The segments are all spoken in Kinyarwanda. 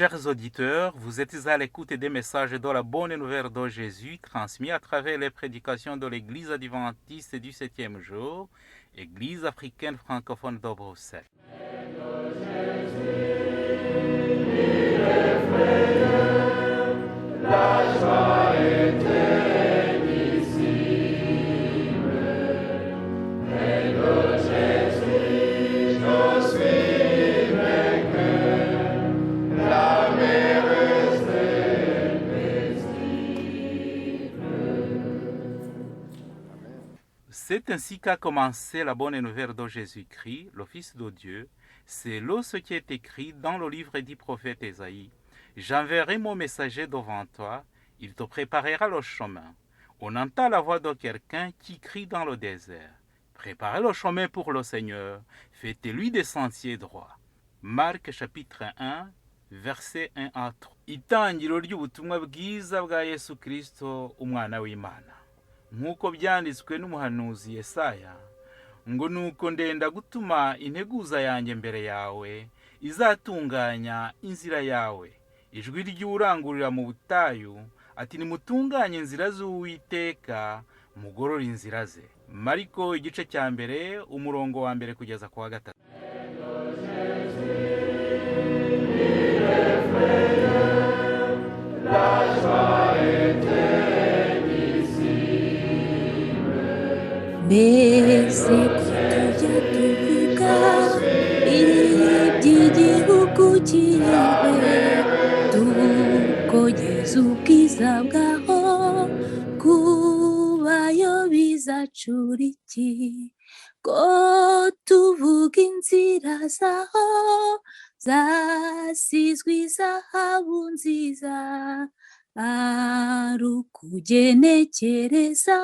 Chers auditeurs, vous êtes à l'écoute des messages de la bonne nouvelle de Jésus transmis à travers les prédications de l'Église adventiste du septième jour, Église africaine francophone de Bruxelles. C'est ainsi qu'a commencé la bonne nouvelle de Jésus-Christ, le Fils de Dieu. C'est là ce qui est écrit dans le livre du prophète Ésaïe. J'enverrai mon messager devant toi, il te préparera le chemin. On entend la voix de quelqu'un qui crie dans le désert. Préparez le chemin pour le Seigneur, faites-lui des sentiers droits. Marc chapitre 1, verset 1 à 3. Itangiriro ry'ubutumwa bwiza bwa Yesu Kristo, umwana w'Imana. Nk'uko byanditswe n'umuhanuzi Yesaya ngo nuko ndenda gutuma integuza yanjye mbere yawe izatunganya inzira yawe ijwi ry'urangurura mu butayu ati nimutunganye inzira z'uwiteka mugorore inzira ze mariko igice cya mbere umurongo wa mbere kugeza ku wa gatatu. Mbese ko tujya tuvuga iby'igihugu cyiwe tukogeza ubwiza bwaho kubayo bizacura iki ko tuvuga inzira zaho zasizwe izahabu nziza ari ukugenekereza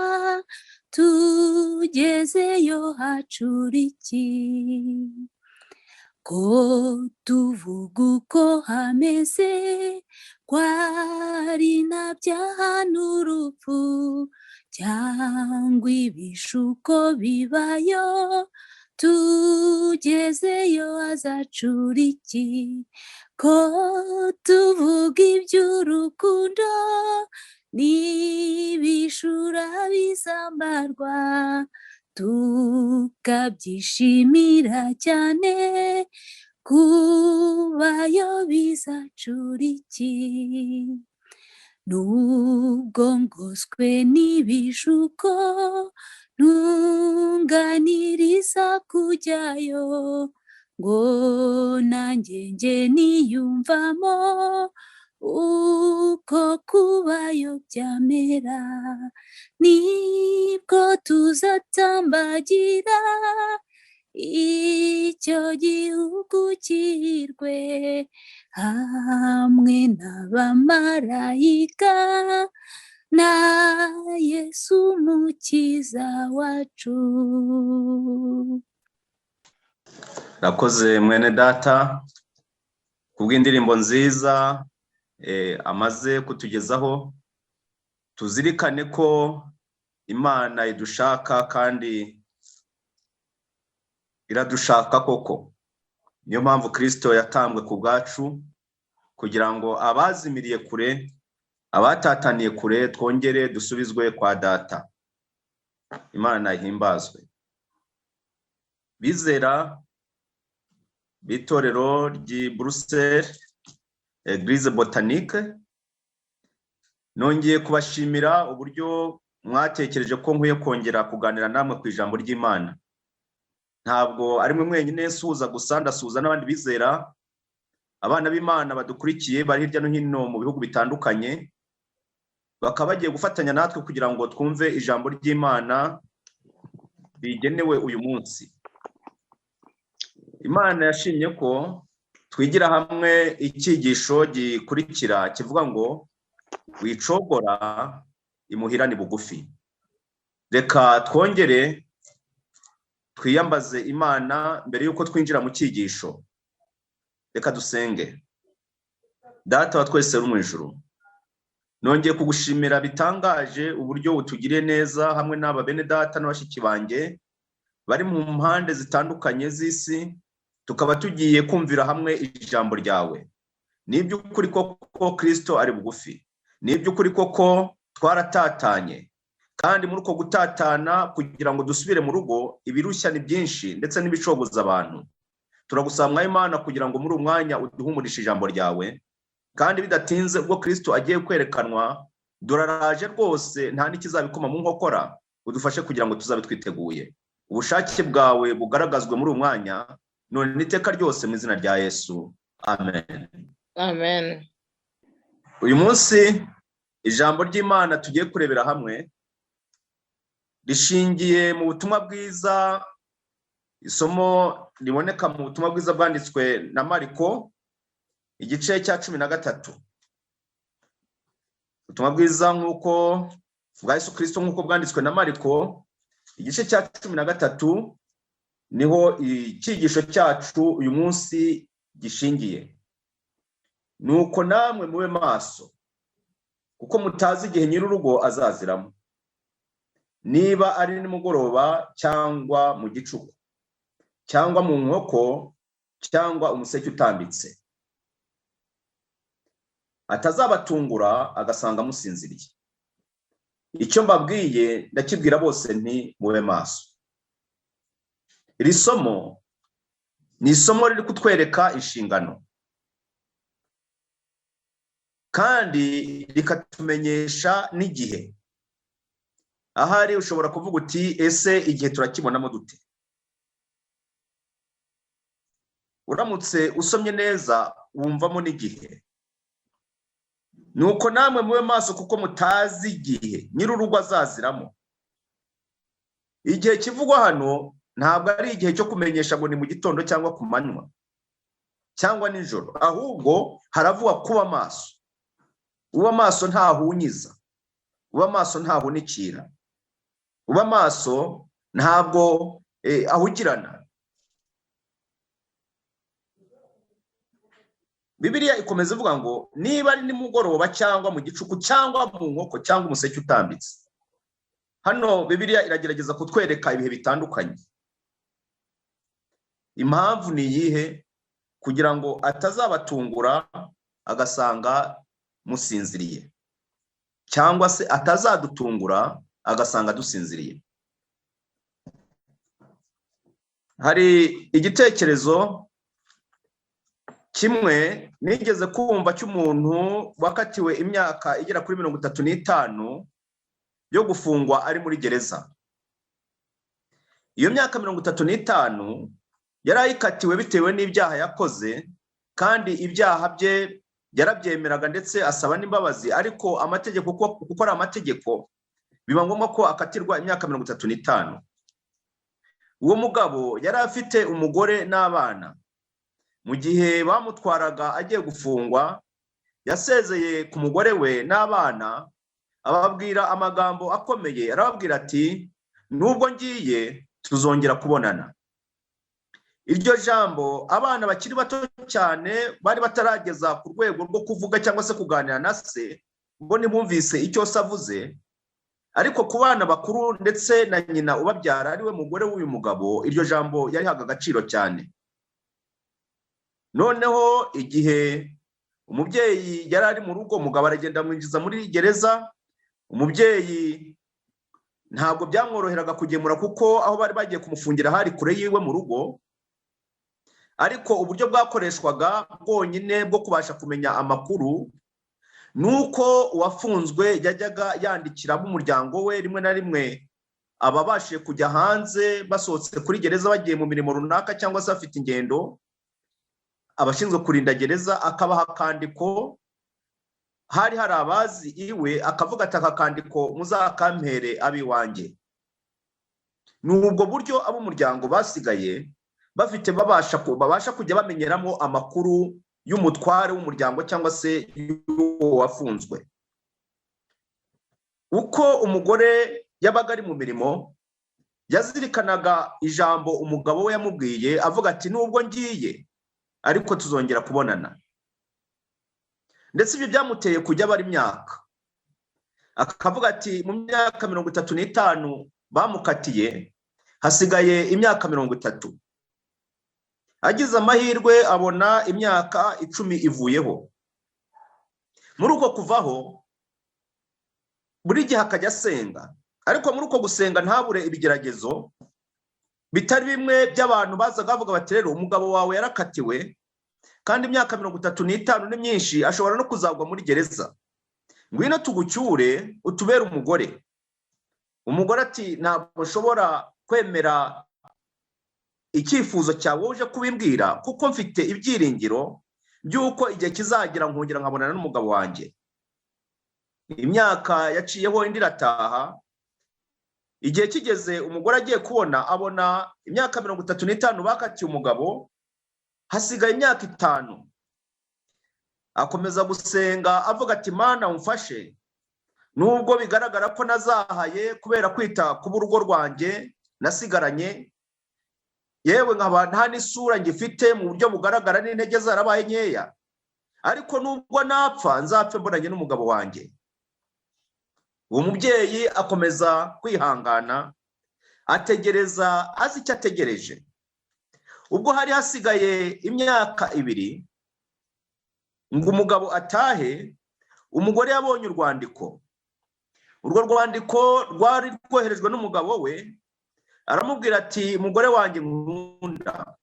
tugezeyo hacura iki ko tuvuga uko hameze kwari nta byaha n'urupfu cyangwa ibishuko bibayo tugezeyo hazacura iki ko tuvuga iby'urukundo n'ibishura bizambarwa tukabyishimira cyane kubayo bizacura iki nubwo ngoswe n'ibishuko ntunganiriza kujyayo ngo nanjye njye niyumvamo uko kubayo byamera nibwo tuzatambagira icyo gihugu cyirwe hamwe n'abamarayika na Yesu umukiza wacu. Rakoze mwene data kubw'indirimbo nziza amaze kutugezaho. Tuzirikane ko Imana idushaka kandi iradushaka koko. Niyo mpamvu Kristo yatambwe ku bwacu kugira ngo abazimiriye kure, abatataniye kure, twongere dusubizwe kwa data. Imana ihimbazwe. Bizera b'itorero ry'i Bruxelles Eglise Botanique, nongeye kubashimira uburyo mwatekereje ko nkwiye kongera kuganira namwe ku ijambo ry'Imana. Ntabwo ari mwe mwenyine nsuhuza gusa, ndasuhuza n'abandi bizera, abana b'Imana badukurikiye bari hirya no hino mu bihugu bitandukanye, bakaba bagiye gufatanya natwe kugira ngo twumve ijambo ry'Imana rigenewe uyu munsi. Imana yashimye ko twigira hamwe icyigisho gikurikira kivuga ngo wicogora imuhira ni bugufi. Reka twongere twiyambaze Imana mbere y'uko twinjira mu cyigisho. Reka dusenge. Data wa twese uri mu ijuru, nongeye kugushimira bitangaje uburyo utugiriye neza hamwe n'aba bene data n'abashiki banjye bari mu mpande zitandukanye z'isi, tukaba tugiye kumvira hamwe ijambo ryawe. Ni iby'ukuri koko Kirisito ari bugufi, ni iby'ukuri koko twaratatanye, kandi muri uko gutatana kugira ngo dusubire mu rugo ibirushya ni byinshi ndetse n'ibicogoza abantu. Turagusaba Mwami Imana kugira ngo muri uyu mwanya uduhumurishe ijambo ryawe, kandi bidatinze ubwo Kirisito agiye kwerekanwa, duraraje rwose nta n'ikizabikoma mu nkokora, udufashe kugira ngo tuzabe twiteguye. Ubushake bwawe bugaragazwe muri uyu mwanya none n'iteka ryose, mu izina rya Yesu, amen. Amen. Uyu munsi ijambo ry'Imana tugiye kurebera hamwe rishingiye mu butumwa bwiza, isomo riboneka mu butumwa bwiza bwanditswe na Mariko igice cya 13. Ubutumwa bwiza nk'uko bwa Yesu Kristo nk'uko bwanditswe na Mariko igice cya 13, niho icyigisho cyacu uyu munsi gishingiye. Nuko namwe mube maso, kuko mutazi igihe nyir'urugo azaziramo, niba ari nimugoroba cyangwa mu gicuku cyangwa mu nkoko cyangwa umuseke utambitse, atazabatungura agasanga musinziriye. Icyo mbabwiye ndakibwira bose nti mube maso. Iri somo ni isomo riri kutwereka inshingano, kandi rikatumenyesha n'igihe. Ahari ushobora kuvuga uti ese igihe turakibonamo dute? Uramutse usomye neza wumvamo n'igihe. Nuko namwe mube maso kuko mutazi igihe nyir'urugo azaziramo. Igihe kivugwa hano ntabwo ari igihe cyo kumenyesha ngo ni mu gitondo cyangwa ku manywa cyangwa nijoro, ahubwo haravugwa kuba maso. Uba maso ntahunyiza, uba maso ntahunikira, uba maso ntabwo ahugirana. Bibiliya ikomeza ivuga ngo niba ari nimugoroba cyangwa mu gicuku cyangwa mu nkoko cyangwa umuseke utambitse. Hano Bibiliya iragerageza kutwereka ibihe bitandukanye. Impamvu ni iyihe? Kugira ngo atazabatungura agasanga musinziriye, cyangwa se atazadutungura agasanga dusinziriye. Hari igitekerezo kimwe nigeze kumva cy'umuntu wakatiwe imyaka igera kuri 35 yo gufungwa ari muri gereza. Iyo myaka 35 yari ayikatiwe bitewe n'ibyaha yakoze, kandi ibyaha bye yarabyemeraga ndetse asaba n'imbabazi, ariko amategeko kuko ari amategeko biba ngombwa ko akatirwa imyaka 35. Uwo mugabo yari afite umugore n'abana. Mu gihe bamutwaraga agiye gufungwa, yasezeye ku mugore we n'abana, ababwira amagambo akomeye. Arababwira ati nubwo ngiye tuzongera kubonana. Iryo jambo abana bakiri bato cyane bari batarageza ku rwego rwo kuvuga cyangwa se kuganira na se, bo ntibumvise icyo se avuze, ariko ku bana bakuru ndetse na nyina ubabyara ariwe mugore w'uyu mugabo, iryo jambo yarihaga agaciro cyane. Noneho igihe umubyeyi yari ari mu rugo, umugabo aragenda amwinjiza muri gereza. Umubyeyi ntabwo byamworoheraga kugemura kuko aho bari bagiye kumufungira hari kure yiwe mu rugo, ariko uburyo bwakoreshwaga bwonyine bwo kubasha kumenya amakuru nuko uwafunzwe yajyaga yandikira umuryango we. Rimwe na rimwe ababashije kujya hanze basohotse kuri gereza bagiye mu mirimo runaka cyangwa se bafite ingendo, abashinzwe kurinda gereza akabaha akandiko. Hari abazi iwe, akavuga ati aka kandiko muzakampere abiwanjye. Ni ubwo buryo ab'umuryango basigaye bafite babasha kujya bamenyeramo amakuru y'umutware w'umuryango cyangwa se y'uwo wafunzwe. Uko umugore yabaga ari mu mirimo, yazirikanaga ijambo umugabo we yamubwiye avuga ati nubwo ngiye ariko tuzongera kubonana. Ndetse ibyo byamuteye kujya abara imyaka, akavuga ati mu myaka 35 bamukatiye hasigaye imyaka 30. Agize amahirwe abona imyaka 10 ivuyeho. Muri uko kuvaho, buri gihe akajya asenga, ariko muri uko gusenga ntabure ibigeragezo bitari bimwe by'abantu bazaga bavuga bati: "Rero umugabo wawe yarakatiwe, kandi imyaka 35 ni myinshi, ashobora no kuzagwa muri gereza. Ngwino tugucyure, utubere umugore." Umugore ati: "Ntabwo nshobora kwemera icyifuzo cyawe uje kubimbwira, kuko mfite ibyiringiro by'uko igihe kizagira nkongera nkabonana n'umugabo wanjye." Imyaka yaciyeho, indi irataha. Igihe kigeze, umugore agiye kubona abona imyaka 35 bakatiye umugabo, hasigaye imyaka 5. Akomeza gusenga avuga ati: "Mana, umfashe, nubwo bigaragara ko nazahaye kubera kwita ku b'urugo rwanjye nasigaranye, yewe nkaba nta n'isura ngifite mu buryo bugaragara, n'intege zarabaye nkeya, ariko nubwo napfa, nzapfe mbonanye n'umugabo wanjye." Uwo mubyeyi akomeza kwihangana, ategereza azi icyo ategereje. Ubwo hari hasigaye imyaka 2 ngo umugabo atahe, umugore yabonye urwandiko. Urwo rwandiko rwari rwoherejwe n'umugabo we. Aramubwira ati: "Mugore wanjye nkunda,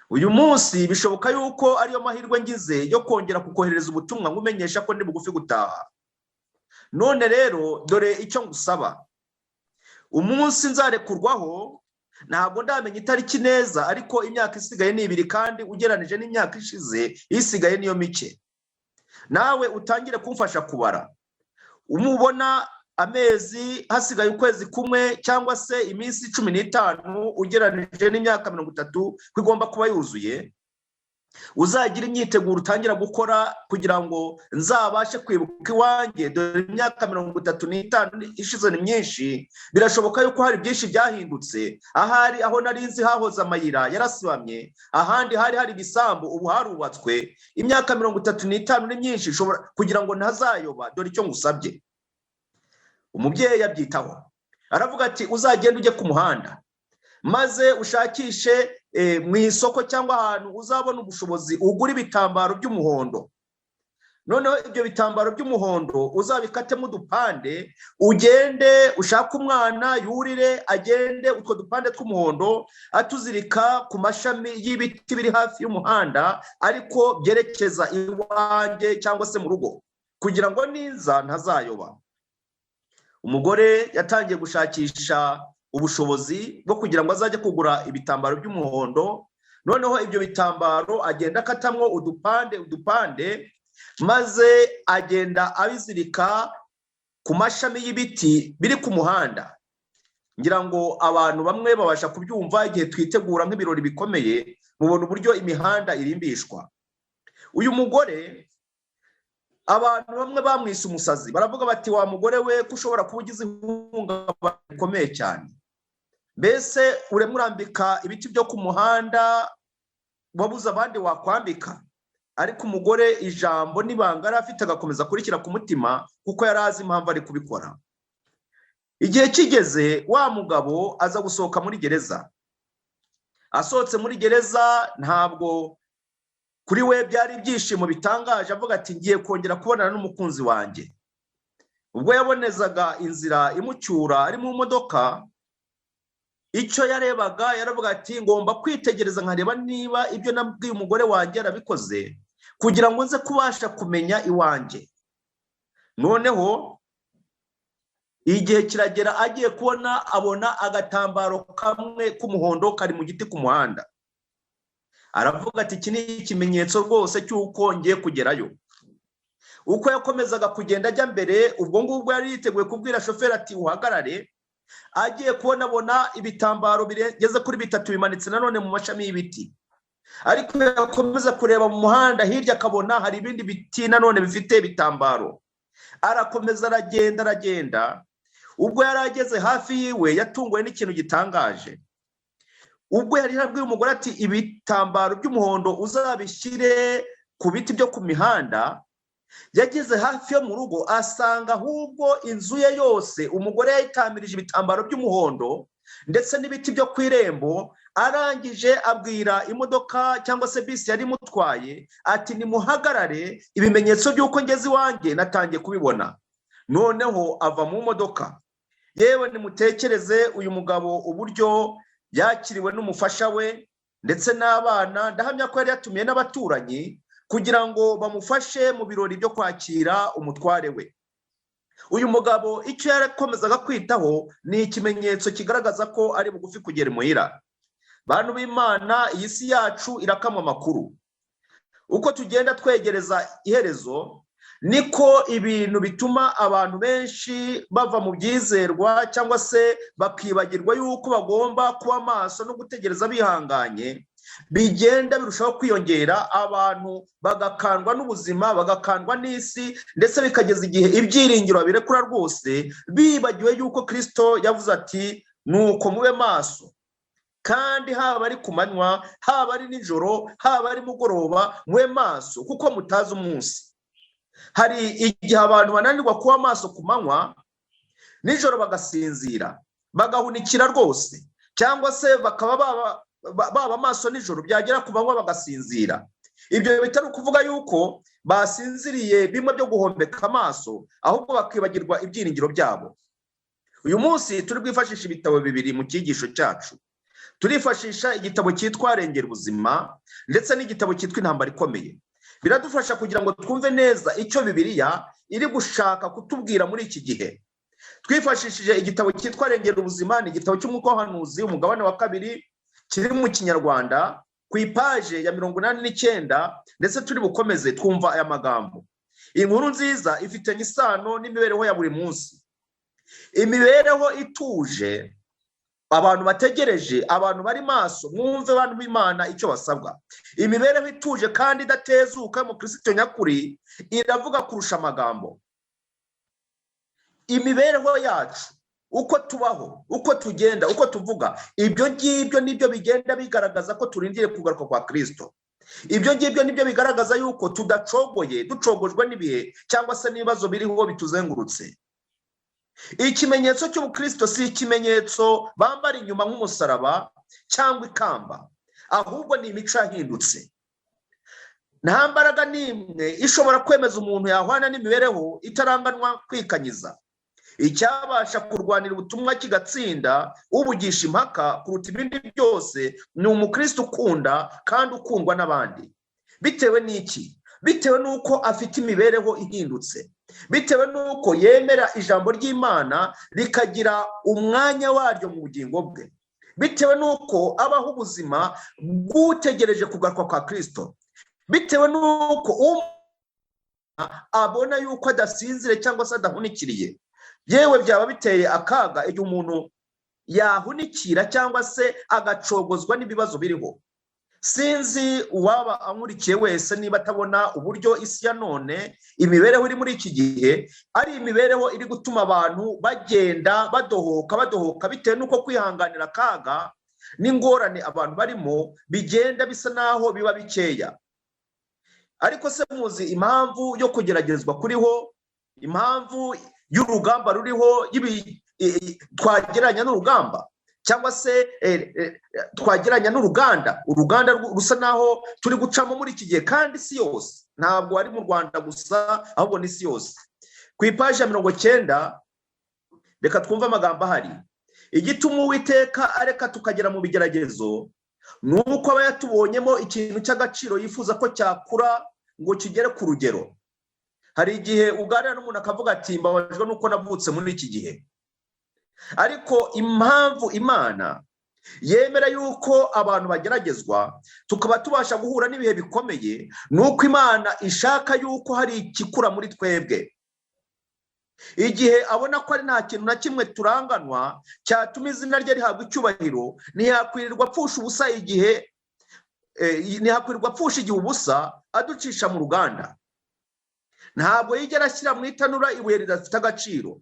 uyu munsi bishoboka yuko ariyo mahirwe ngize yo kongera kukohereza ubutumwa ngumenyesha ko ndi bugufi gutaha. None rero dore icyo ngusaba: umunsi nzarekurwaho ntabwo ndamenya itariki neza, ariko imyaka isigaye ni 2, kandi ugereranije n'imyaka ishize, isigaye niyo mike. Nawe utangire kumfasha kubara. Umubona amezi hasigaye ukwezi kumwe cyangwa se iminsi 15, ugereranije n'imyaka 30 ko igomba kuba yuzuye, uzagira imyiteguro utangira gukora kugira ngo nzabashe kwibuka iwanjye. Dore imyaka 35 ishize ni myinshi, birashoboka yuko hari byinshi byahindutse. Ahari aho nari nzi hahoze amayira yarasibamye, ahandi hari hari ibisambu ubu harubatswe. Imyaka 35 ni myinshi, ishobora kugira ngo ntazayoba. Dore icyo ngusabye." Umubyeyi abyitaho, aravuga ati: "Uzagende ujye ku muhanda, maze ushakishe mu isoko cyangwa ahantu uzabona ubushobozi, ugure ibitambaro by'umuhondo. Noneho ibyo bitambaro by'umuhondo uzabikatemo udupande, ugende ushake umwana yurire, agende utwo dupande tw'umuhondo atuzirika ku mashami y'ibiti biri hafi y'umuhanda, ariko byerekeza iwanjye cyangwa se mu rugo, kugira ngo niza ntazayoba." Umugore yatangiye gushakisha ubushobozi bwo kugira ngo azajye kugura ibitambaro by'umuhondo. Noneho ibyo bitambaro agenda akatamwo udupande udupande, maze agenda abizirika ku mashami y'ibiti biri ku muhanda. Ngira ngo abantu bamwe babasha kubyumva, igihe twitegura nk'ibirori bikomeye, mubona uburyo imihanda irimbishwa. Uyu mugore abantu bamwe bamwise umusazi, baravuga bati: "Wa mugore we, ko ushobora kuba ugize ihungabana rikomeye cyane, mbese urimo urambika ibiti byo ku muhanda, wabuze abandi wakwambika?" Ariko umugore ijambo n'ibanga yari afite agakomeza kurishyira ku mutima, kuko yari azi impamvu ari kubikora. Igihe kigeze, wa mugabo aza gusohoka muri gereza. Asohotse muri gereza, ntabwo kuri we byari ibyishimo bitangaje, avuga ati: "Ngiye kongera kubonana n'umukunzi wanjye." Ubwo yabonezaga inzira imucyura ari mu modoka, icyo yarebaga, yaravuga ati: "Ngomba kwitegereza nkareba niba ibyo nabwiye umugore wanjye yarabikoze, kugira ngo nze kubasha kumenya iwanjye." Noneho igihe kiragera, agiye kubona abona agatambaro kamwe k'umuhondo kari mu giti ku muhanda. Aravuga ati: "Iki ni ikimenyetso rwose cy'uko ngiye kugerayo." Uko yakomezaga kugenda ajya mbere, ubwo ngubwo yari yiteguye kubwira shoferi ati: "Uhagarare." Agiye kubona abona ibitambaro bigeze kuri bitatu bimanitse nanone mu mashami y'ibiti, ariko yakomeza kureba mu muhanda hirya akabona hari ibindi biti nanone bifite ibitambaro. Arakomeza aragenda, aragenda. Ubwo yari ageze hafi yiwe, yatunguwe n'ikintu gitangaje. Ubwo yari yarabwiye umugore ati: "Ibitambaro by'umuhondo uzabishyire ku biti byo ku mihanda," yageze hafi yo mu rugo, asanga ahubwo inzu ye yose umugore yayitamirije ibitambaro by'umuhondo. ndetse n'ibiti byo ku irembo. Arangije abwira imodoka cyangwa se bisi yari imutwaye ati nimuhagarare, ibimenyetso by'uko ngeze iwanjye natangiye kubibona. Noneho ava mu modoka. Yewe, nimutekereze uyu mugabo uburyo yakiriwe n'umufasha we ndetse n'abana. Ndahamya ko yari yatumiye n'abaturanyi kugira ngo bamufashe mu birori byo kwakira umutware we. Uyu mugabo icyo yarakomezaga kwitaho ni ikimenyetso kigaragaza ko ari bugufi kugera imuhira. Bantu b'Imana, iyi si yacu irakamwa amakuru. Uko tugenda twegereza iherezo, niko ibintu bituma abantu benshi bava mu byizerwa cyangwa se bakibagirwa yuko bagomba kuba maso no gutegereza bihanganye, bigenda birushaho kwiyongera. Abantu bagakandwa n'ubuzima, bagakandwa n'isi, ndetse bikageza igihe ibyiringiro babirekura rwose, bibagiwe yuko Kirisito yavuze ati nuko mube maso, kandi haba ari ku manywa, haba ari nijoro, haba ari mugoroba, mube maso kuko mutazi umunsi. Hari igihe abantu bananirwa kuba maso ku manywa, nijoro bagasinzira, bagahunikira rwose, cyangwa se bakaba baba maso nijoro, byagera ku manywa bagasinzira. Ibyo bitari ukuvuga yuko basinziriye bimwe byo guhombeka amaso, ahubwo bakibagirwa ibyiringiro byabo. Uyu munsi turi bwifashishe ibitabo bibiri mu cyigisho cyacu. Turifashisha igitabo cyitwa Rengera Ubuzima ndetse n'igitabo cyitwa Intambara Ikomeye. Biradufasha kugira ngo twumve neza icyo Bibiliya iri gushaka kutubwira muri iki gihe. Twifashishije igitabo cyitwa Rengera Ubuzima, ni igitabo cy'Umwuka w'Ubuhanuzi, umugabane wa kabiri, kiri mu Kinyarwanda, ku ipaje ya 89, ndetse turi bukomeze twumva aya magambo. Inkuru nziza ifitanye isano n'imibereho ya buri munsi. Imibereho ituje, abantu bategereje, abantu bari maso, mwumve abantu b'Imana icyo basabwa. Imibereho ituje kandi idatezuka mu Kristo nyakuri iravuga kurusha amagambo. Imibereho yacu, uko tubaho, uko tugenda, uko tuvuga, ibyo ngibyo nibyo bigenda bigaragaza ko turindiriye kugaruka kwa Kristo. Ibyo ngibyo nibyo bigaragaza yuko tudacogoye, ducogojwe n'ibihe cyangwa se n'ibibazo biriho bituzengurutse. Ikimenyetso cy'ubukristo si ikimenyetso bambara inyuma nk'umusaraba cyangwa ikamba, ahubwo ni imico yahindutse. Nta mbaraga n'imwe ishobora kwemeza umuntu yahwana n'imibereho itaranganwa kwikanyiza. Icyabasha kurwanira ubutumwa kigatsinda ubugisha impaka kuruta ibindi byose ni umukristo ukunda kandi ukundwa n'abandi. Bitewe n'iki? Bitewe n'uko afite imibereho ihindutse, bitewe n'uko yemera ijambo ry'Imana rikagira umwanya waryo mu bugingo bwe, bitewe n'uko abaho ubuzima bw'utegereje kugaruka kwa Kristo, bitewe n'uko abona yuko adasinzire cyangwa se adahunikiriye. Yewe, byaba biteye akaga igihe umuntu yahunikira cyangwa se agacogozwa n'ibibazo biriho. Sinzi uwaba ankurikiye wese niba atabona uburyo isi ya none, imibereho iri muri iki gihe, ari imibereho iri gutuma abantu bagenda badohoka badohoka, bitewe n'uko kwihanganira akaga n'ingorane abantu barimo bigenda bisa naho biba bikeya. Ariko se muzi impamvu yo kugeragezwa kuriho, impamvu y'urugamba ruriho, twagereranya n'urugamba cyangwa se twagereranya n'uruganda, uruganda rusa naho turi gucamo muri iki gihe, kandi isi yose, ntabwo ari mu Rwanda gusa, ahubwo n'isi yose? Ku ipaji ya 90, reka twumve amagambo ahari. Igituma Uwiteka areka tukagera mu bigeragezo ni uko aba yatubonyemo ikintu cy'agaciro yifuza ko cyakura ngo kigere ku rugero. Hari igihe uganira n'umuntu akavuga ati mbabajwe n'uko navutse muri iki gihe. Ariko impamvu Imana yemera yuko abantu bageragezwa, tukaba tubasha guhura n'ibihe bikomeye, ni uko Imana ishaka yuko hari ikikura muri twebwe. Igihe abona ko ari nta kintu na kimwe turanganwa cyatuma izina rye rihabwa icyubahiro, ntiyakwirirwa apfusha ubusa igihe, ntiyakwirirwa apfusha igihe ubusa aducisha mu ruganda. Ntabwo yigera ashyira mu itanura ibuye ridafite agaciro.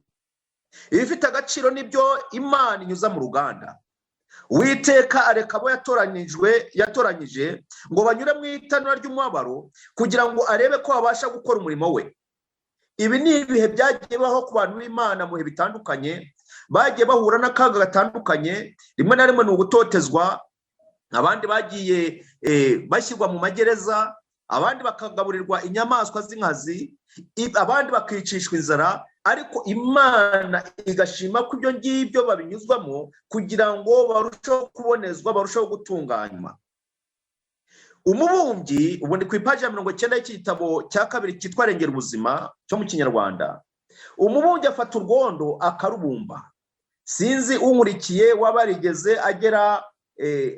Ibifite agaciro nibyo Imana inyuza mu ruganda. Uwiteka areka abo yatoranyije ngo banyure mu itanura ry'umubabaro kugira ngo arebe ko babasha gukora umurimo we. Ibi ni ibihe byagiye bibaho ku bantu b'Imana mu bihe bitandukanye, Bagiye bahura n'akaga gatandukanye, rimwe na rimwe ni ugutotezwa, abandi bagiye bashyirwa mu magereza, abandi bakagaburirwa inyamaswa z'inkazi, abandi bakicishwa inzara, ariko Imana igashima ko ibyo ngibyo babinyuzwamo kugira ngo barusheho kubonezwa, barusheho gutunganywa. Umubumbyi, ubu ni ku ipaji ya 90 y'iki gitabo cya kabiri cyitwa Rengera Ubuzima cyo mu Kinyarwanda. Umubumbyi afata urwondo akarubumba. Sinzi unkurikiye waba yarigeze agera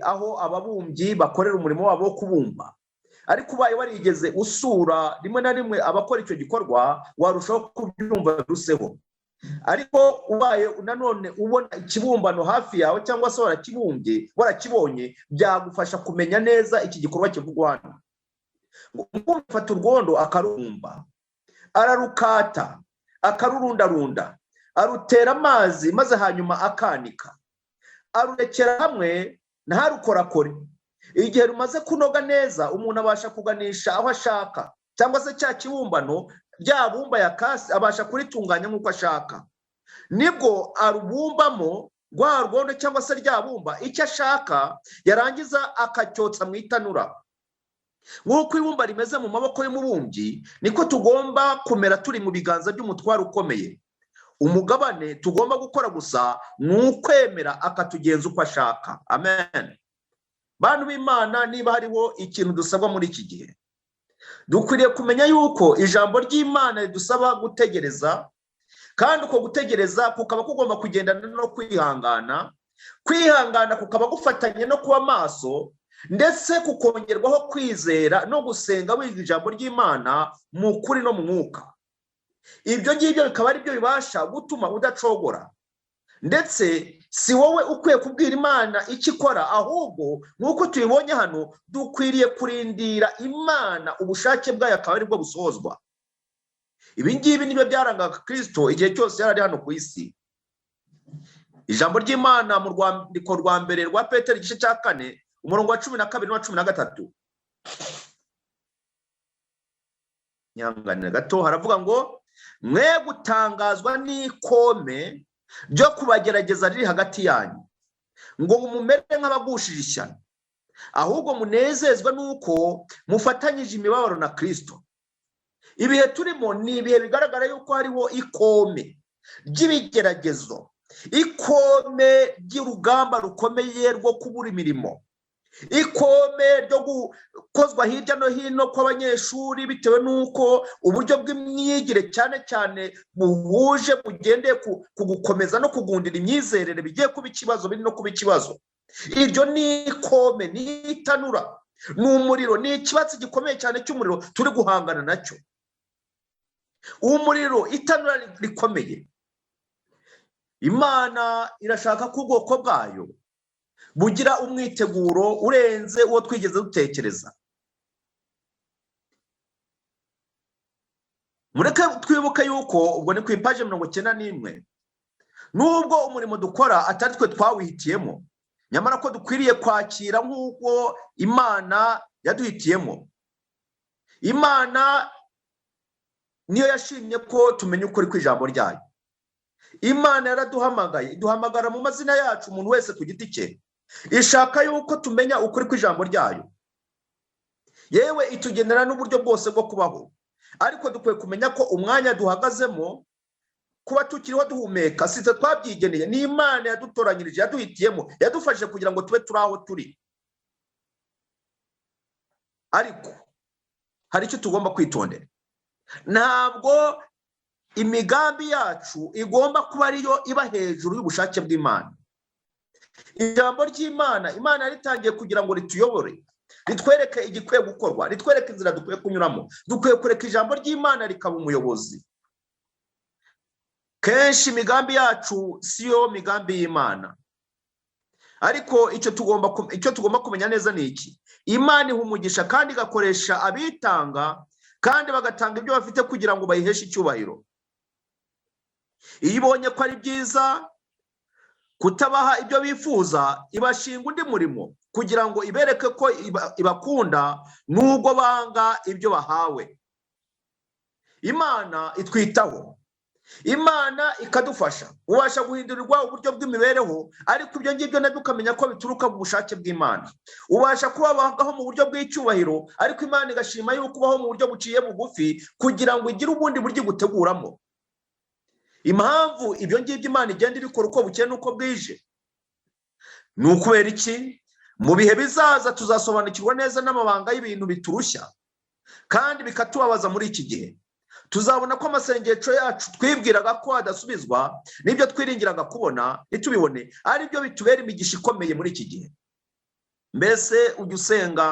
aho ababumbyi bakorera umurimo wabo wo kubumba, ariko ubaye warigeze usura rimwe na rimwe abakora icyo gikorwa, warushaho kubyumva biruseho. Ariko ubaye nanone ubona ikibumbano hafi yawe cyangwa se warakibumbye, warakibonye, byagufasha kumenya neza iki gikorwa kivugwa hano. Umubumbyi afata urwondo akarubumba, ararukata, akarurundarunda, arutera amazi, maze hanyuma akanika, arurekera hamwe ntarukorakore. Igihe rumaze kunoga neza, umuntu abasha kuganisha aho ashaka, cyangwa se cya kibumbano, rya bumba yakase, abasha kuritunganya nk'uko ashaka. Nibwo arubumbamo rwa rwondo cyangwa se rya bumba icyo ashaka, yarangiza akacyotsa mu itanura. Nk'uko ibumba rimeze mu maboko y'umubumbyi, niko tugomba kumera turi mu biganza by'umutwaro ukomeye. Umugabane tugomba gukora gusa ni ukwemera akatugenza uko ashaka. Amen. Bantu b'Imana, niba hariho ikintu dusabwa muri iki gihe, dukwiriye kumenya yuko ijambo ry'Imana ridusaba gutegereza, kandi uko gutegereza kukaba kugomba kugendana no kwihangana, kwihangana kukaba gufatanye no kuba maso, ndetse kukongerwaho kwizera no gusenga wiga ijambo ry'Imana mu kuri no mu mwuka. Ibyo ngibyo bikaba ari byo bibasha gutuma udacogora. Ndetse si wowe ukwiye kubwira Imana icyo ikora, ahubwo nk'uko tubibonye hano, dukwiriye kurindira Imana ubushake bwayo akaba aribwo busohozwa. Ibi ngibi nibyo byarangaga Kirisito igihe cyose yari ari hano ku isi. Ijambo ry'Imana mu rwandiko rwa mbere rwa Petero, igice cya 4, umurongo wa 12 n'uwa 13, nyihanganira gato, haravuga ngo: mwe gutangazwa n'ikome ryo kubagerageza riri hagati yanyu, ngo mumere nk'abagushije ishyano, ahubwo munezezwe n'uko mufatanyije imibabaro na Kirisito. Ibihe turimo ni ibihe bigaragara yuko hariho ikome ry'ibigeragezo, ikome ry'urugamba rukomeye rwo kubura imirimo, ikome ryo gukozwa hirya no hino kw'abanyeshuri bitewe n'uko uburyo bw'imyigire cyane cyane buhuje bugendeye ku gukomeza no kugundira imyizerere bigiye kuba ikibazo, biri no kuba ikibazo. Iryo ni ikome, ni itanura, ni umuriro, ni ikibatsi gikomeye cyane cy'umuriro turi guhangana nacyo. Umuriro, itanura rikomeye. Imana irashaka ko ubwoko bwayo bugira umwiteguro urenze uwo twigeze dutekereza. Mureke twibuke yuko ubwo ni ku ipaji 91, nubwo umurimo dukora atari twe twawihitiyemo, nyamara ko dukwiriye kwakira nk'uko Imana yaduhitiyemo. Imana niyo yashimye ko tumenya ukuri kw'ijambo ryayo. Imana yaraduhamagaye, iduhamagara mu mazina yacu umuntu wese ku giti cye, ishaka yuko tumenya ukuri kw'ijambo ryayo. Yewe itugenera n'uburyo bwose bwo kubaho, ariko dukwiye kumenya ko umwanya duhagazemo, kuba tukiriho duhumeka, si twe twabyigeneye, ni Imana yadutoranyirije, yaduhitiyemo, yadufashije kugira ngo tube turi aho turi. Ariko hari icyo tugomba kwitondera. Ntabwo imigambi yacu igomba kuba ariyo iba hejuru y'ubushake bw'Imana. Ijambo ry'Imana, Imana yaritangiye kugira ngo rituyobore, ritwereke igikwiye gukorwa, ritwereke inzira dukwiye kunyuramo. Dukwiye kureka ijambo ry'Imana rikaba umuyobozi. Kenshi imigambi yacu siyo migambi y'Imana, ariko icyo tugomba kumenya neza ni iki: Imana iha umugisha kandi igakoresha abitanga kandi bagatanga ibyo bafite kugira ngo bayiheshe icyubahiro. Iyo ibonye ko ari byiza kutabaha ibyo bifuza, ibashinga undi murimo kugira ngo ibereke ko ibakunda nubwo banga ibyo bahawe. Imana itwitaho, Imana ikadufasha, ubasha guhindurirwa uburyo bw'imibereho, ariko ibyo ngibyo nabyo ukamenya ko bituruka mu bushake bw'Imana. Ubasha kubaho mu buryo bw'icyubahiro, ariko Imana igashima yuko ubaho mu buryo buciye bugufi kugira ngo igire ubundi buryo iguteguramo. Impamvu ibyo ngibyo Imana igenda ibikora uko bukeye n'uko bwije ni ukubera iki? Mu bihe bizaza tuzasobanukirwa neza n'amabanga y'ibintu biturushya kandi bikatubabaza muri iki gihe. Tuzabona ko amasengesho yacu twibwiraga ko adasubizwa n'ibyo twiringiraga kubona ntitubibone, aribyo bitubera imigisha ikomeye muri iki gihe. Mbese ujya usenga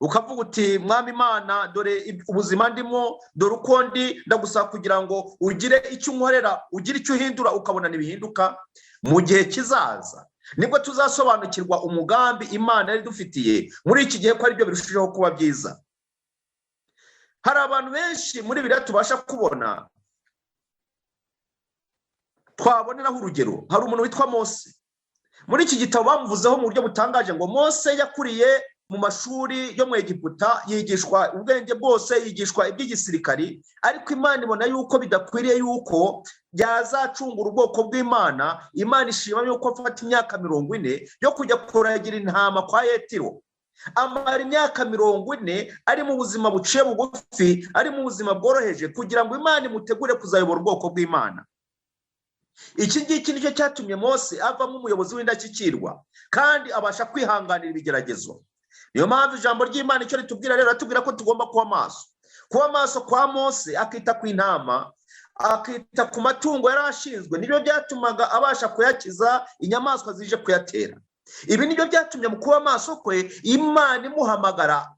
ukavuga uti: "Mwami Imana, dore ubuzima ndimo, dore uko ndi, ndagusaba kugira ngo ugire icyo unkorera, ugire icyo uhindura," ukabona ntibihinduka? Mu gihe kizaza nibwo tuzasobanukirwa umugambi Imana yari idufitiye muri iki gihe, ko aribyo birushijeho kuba byiza. Hari abantu benshi muri biriya tubasha kubona twaboneraho urugero. Hari umuntu witwa Mose. Muri iki gitabo bamuvuzeho mu buryo butangaje ngo Mose yakuriye mu mashuri yo mu Egiputa, yigishwa ubwenge bwose, yigishwa iby'igisirikari, ariko Imana ibona yuko bidakwiriye yuko yazacungura ubwoko bw'Imana. Imana ishima yuko afata imyaka 40 yo kujya kuragira intama kwa Yetiro. Amara imyaka 40 ari mu buzima buciye bugufi, ari mu buzima bworoheje, kugira ngo Imana imutegure kuzayobora ubwoko bw'Imana. Iki ngiki nicyo cyatumye Mose avamo umuyobozi w'indashyikirwa kandi abasha kwihanganira ibigeragezo. Niyo mpamvu ijambo ry'Imana icyo ritubwira rero, ratubwira ko tugomba kuba maso. Kuba maso kwa Mose, akita ku intama, akita ku matungo yari ashinzwe, nibyo byatumaga abasha kuyakiza inyamaswa zije kuyatera. Ibi nibyo byatumye mu kuba maso kwe Imana imuhamagara,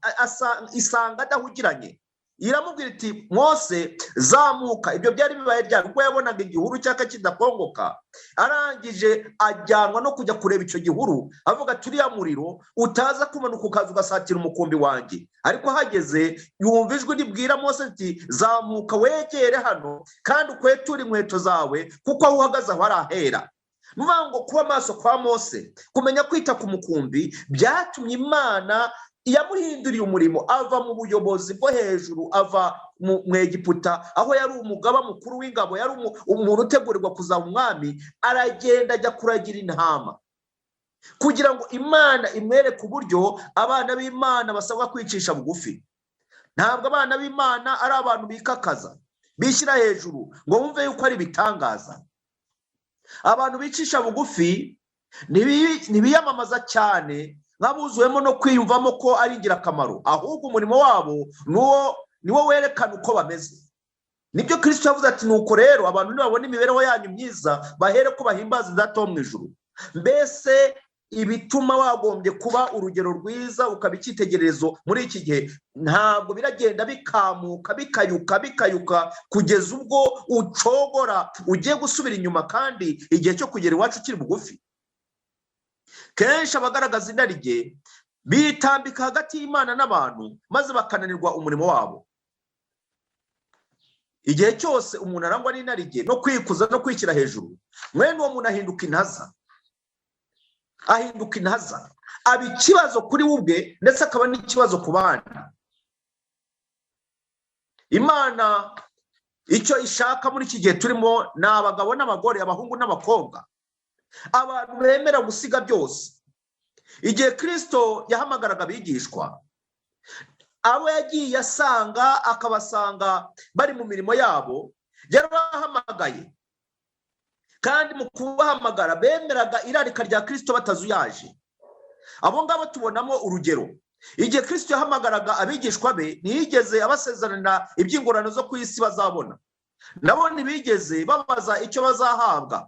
isanga adahugiranye, iramubwira iti: "Mose, zamuka." Ibyo byari bibaye ryari? Ubwo yabonaga igihuru cyaka kidakongoka, arangije ajyanwa no kujya kureba icyo gihuru, avuga ati: "Uriya muriro utaza kumanuka ukaza ugasatira umukumbi wanjye." Ariko ahageze yumva ijwi ribwira Mose ati: "Zamuka wegere hano kandi ukweture inkweto zawe, kuko aho uhagaze aho ari ahera." Ni ukuvuga ngo kuba maso kwa Mose, kumenya kwita ku mukumbi, byatumye Imana yamuhinduriye umurimo, ava mu buyobozi bwo hejuru, ava mu Egiputa aho yari umugaba mukuru w'ingabo, yari umuntu utegurirwa kuzaba umwami, aragenda ajya kuragira intama kugira ngo Imana imwereke uburyo abana b'Imana basabwa kwicisha bugufi. Ntabwo abana b'Imana ari abantu bikakaza, bishyira hejuru ngo bumve yuko ari ibitangaza. Abantu bicisha bugufi ntibiyamamaza cyane nk'abuzuwemo no kwiyumvamo ko ari ingirakamaro, ahubwo umurimo wabo niwo werekana uko bameze. Nibyo Kirisito yavuze ati: "Nuko rero abantu nibabona imibereho yanyu myiza, bahere ko bahimbaza Data wo mu ijuru." Mbese ibituma wagombye kuba urugero rwiza, ukaba icyitegererezo muri iki gihe, ntabwo biragenda bikamuka, bikayuka, bikayuka, kugeza ubwo ucogora ugiye gusubira inyuma kandi igihe cyo kugera iwacu kiri bugufi? Kenshi abagaragaza inarijye bitambika hagati y'Imana n'abantu, maze bakananirwa umurimo wabo. Igihe cyose umuntu arangwa n'inarijye no kwikuza no kwishyira hejuru, mwene uwo muntu ahinduka intaza, ahinduka intaza, aba ikibazo kuri we ubwe, ndetse akaba n'ikibazo ku bandi. Imana icyo ishaka muri iki gihe turimo ni abagabo n'abagore, abahungu n'abakobwa, abantu bemera gusiga byose. Igihe Kirisito yahamagaraga abigishwa, abo yagiye asanga, akabasanga bari mu mirimo yabo, yarabahamagaye, kandi mu kubahamagara bemeraga irarika rya Kirisito batazuyaje. Abo ngabo tubonamo urugero. Igihe Kirisito yahamagaraga abigishwa be, ntiyigeze abasezerana iby'ingororano zo ku isi bazabona, nabo ntibigeze babaza icyo bazahabwa.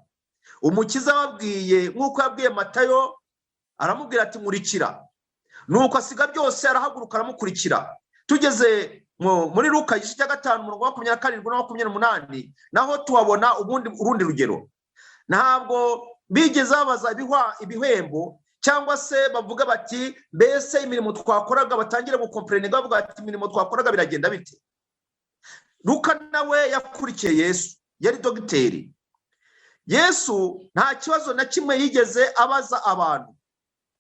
Umukiza ababwiye nk'uko yabwiye Matayo, aramubwira ati: "Nkurikira." Nuko asiga byose, arahaguruka, aramukurikira. Tugeze muri Luka igice cya 5, umurongo wa 27 na 28, naho tuhabona ubundi urundi rugero. Ntabwo bigeze babaza ibihembo cyangwa se bavuga bati: "Mbese imirimo twakoraga?" Batangire gucomplaininga bavuga bati: "Imirimo twakoraga biragenda bite?" Luka nawe yakurikiye Yesu, yari dogiteri. Yesu nta kibazo na kimwe yigeze abaza abantu,